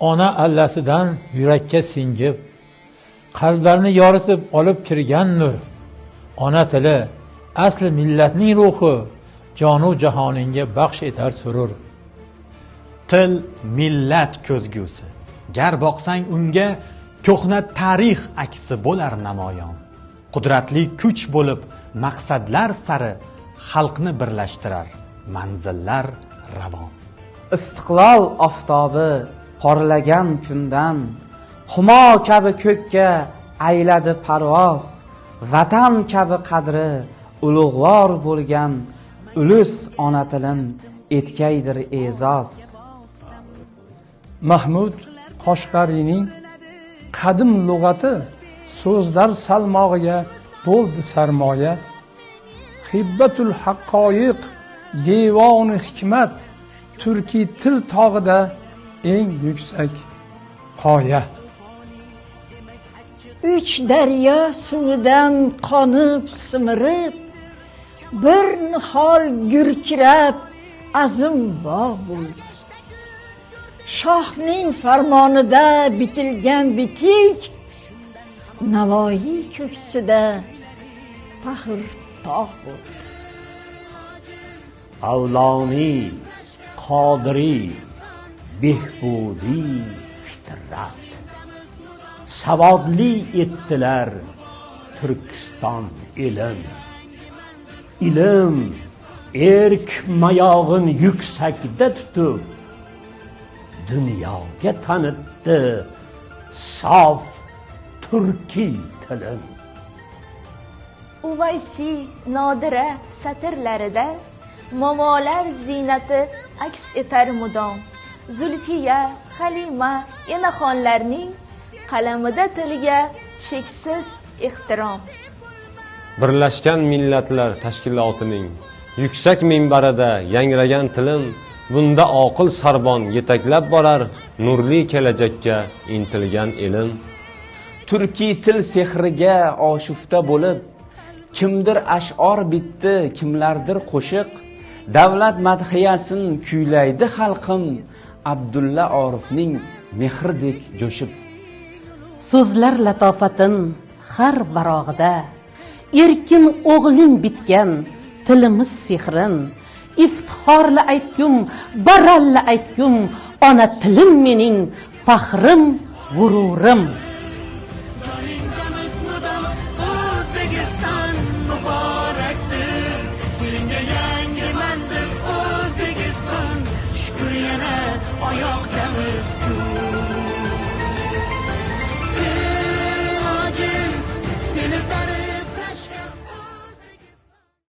Ona allasidan yurakka singib, qalblarni yoritib olib kirgan nur. Ona tili asli millatning ruhi, jonu jahoningga baxsh etar surur. Til millat ko'zgusi. Gar boqsang unga, ko'hna tarix aksi bo'lar namoyon. Qudratli kuch bo'lib maqsadlar sari xalqni birlashtirar manzillar ravon. Istiqlol oftobi porlagan kundan humo kabi ko'kka ayladi parvoz. Vatan kabi qadri ulug'vor bo'lgan ulus ona tilin etkaydir e'zoz. Mahmud Qoshg'ariyning qadim lug'ati so'zlar salmog'iga bo'ldi sarmoya. Hibbatul haqqoyiq, devoni hikmat, turkiy til tog'ida eng yuksak qoya. Uch daryo suvidan qonib simirib, bir nihol gurkirab azim bog' bo'ldi. Shohning farmonida bitilgan bitik Navoiy ko'ksida faxr tog' bo'ldi. Avloniy, Qodiriy, Behbudiy fitrat. Savodli etdilar Turkiston elin. Ilm, erk mayog'in yuksakda tutib, dunyoga tanitdi sof turkiy tilin. Uvaysiy nodira satrlarida momolar ziynati aks etar mudom. Zulfiya, Halima, enaxonlarning qalamida tilga cheksiz ehtirom. Birlashgan Millatlar Tashkilotining yuksak minbarida yangragan tilim, bunda oqil sarbon yetaklab borar nurli kelajakka intilgan elim. Turkiy til sehriga oshufta bo'lib, kimdir ash'or bitdi, kimlardir qo'shiq, davlat madhiyasin kuylaydi xalqim Abdulla Orifning mehridek jo'shib. So'zlar latofatin har varog'ida erkin o'g'ling bitgan tilimiz sehrin iftixorla aytgum, baralla aytgum: ona tilim mening faxrim, g'ururim. O'zbekiston muborakdir senga yangi manzil, O'zbekiston, shukur, yana oyoqdamiz ku.